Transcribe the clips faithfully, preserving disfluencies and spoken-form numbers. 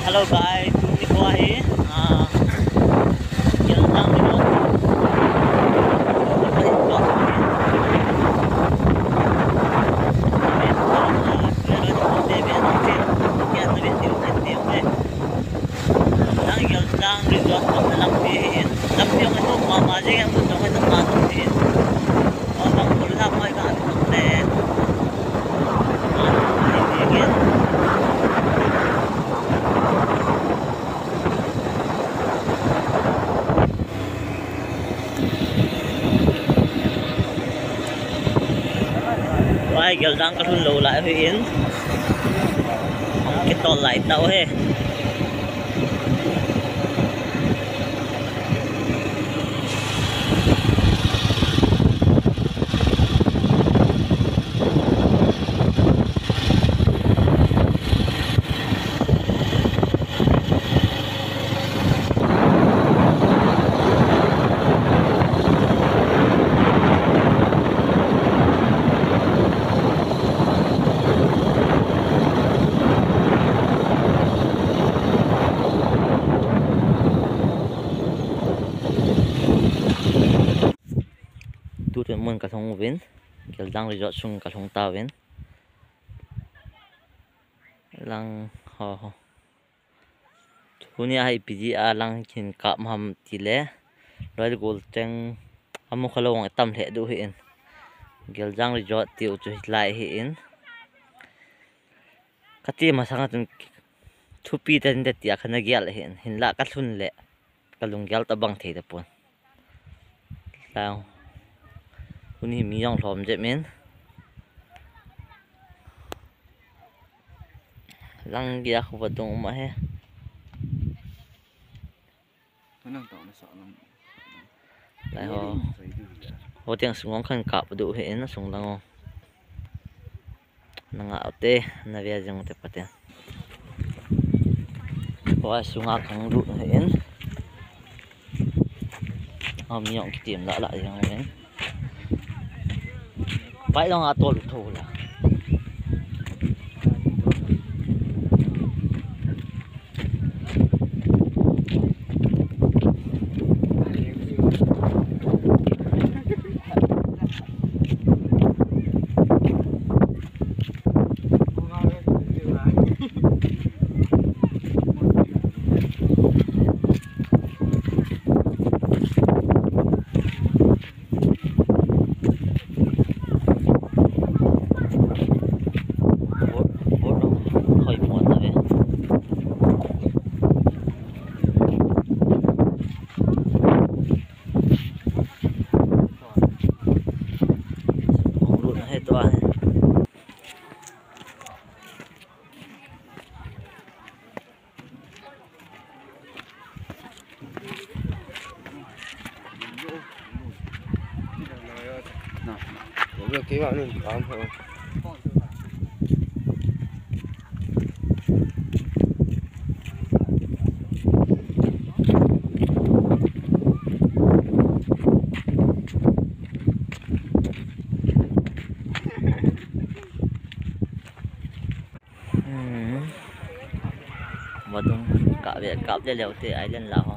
Hello guys, tuni kho hi, ah, Geljang Resort. Geljang Resort, lampi hi, lampi jong anom mama jeng, amun jong anom mama jeng. Abang pula mai ka anom le. Vai, Geljang kalhun lou lai ahin. Kitol lai tau hi. Tutu mun kalhung uvin, Geljang Resort sung kalhung tauvin. Lang ho ho. Tunia hi ipi jeh a lang hin kap ham tile, loi le gol cheng amu khalou jong itam lheh diu ahin. Geljang Resort tiu chu hilai ahin. Kati masang a chun thupi tante tia kana gel ahin. Hinlah kalhun le kalunggel tabang thei tapon. Lang. Tuni mi jong lhom jep in. Lang gei a khu vadung um ahi. Lai ho. Ho tiang sung jong khan kap diu ahin, asung lang jong. Nanga ute, na via jeng ute pate. Ho a sunga kang lut ahin. Ho mi jong kitim lah lah jeng ahin. Pai jong atol tho la. Hmm. Vadung kap ve, kap le leu te island la ho.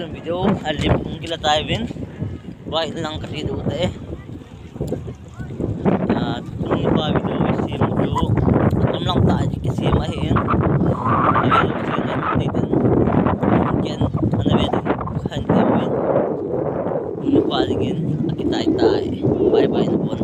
Video alim hung kila taivin. Vai lang kati du te. Nupa dingin akitai tai. Bye bye nabon.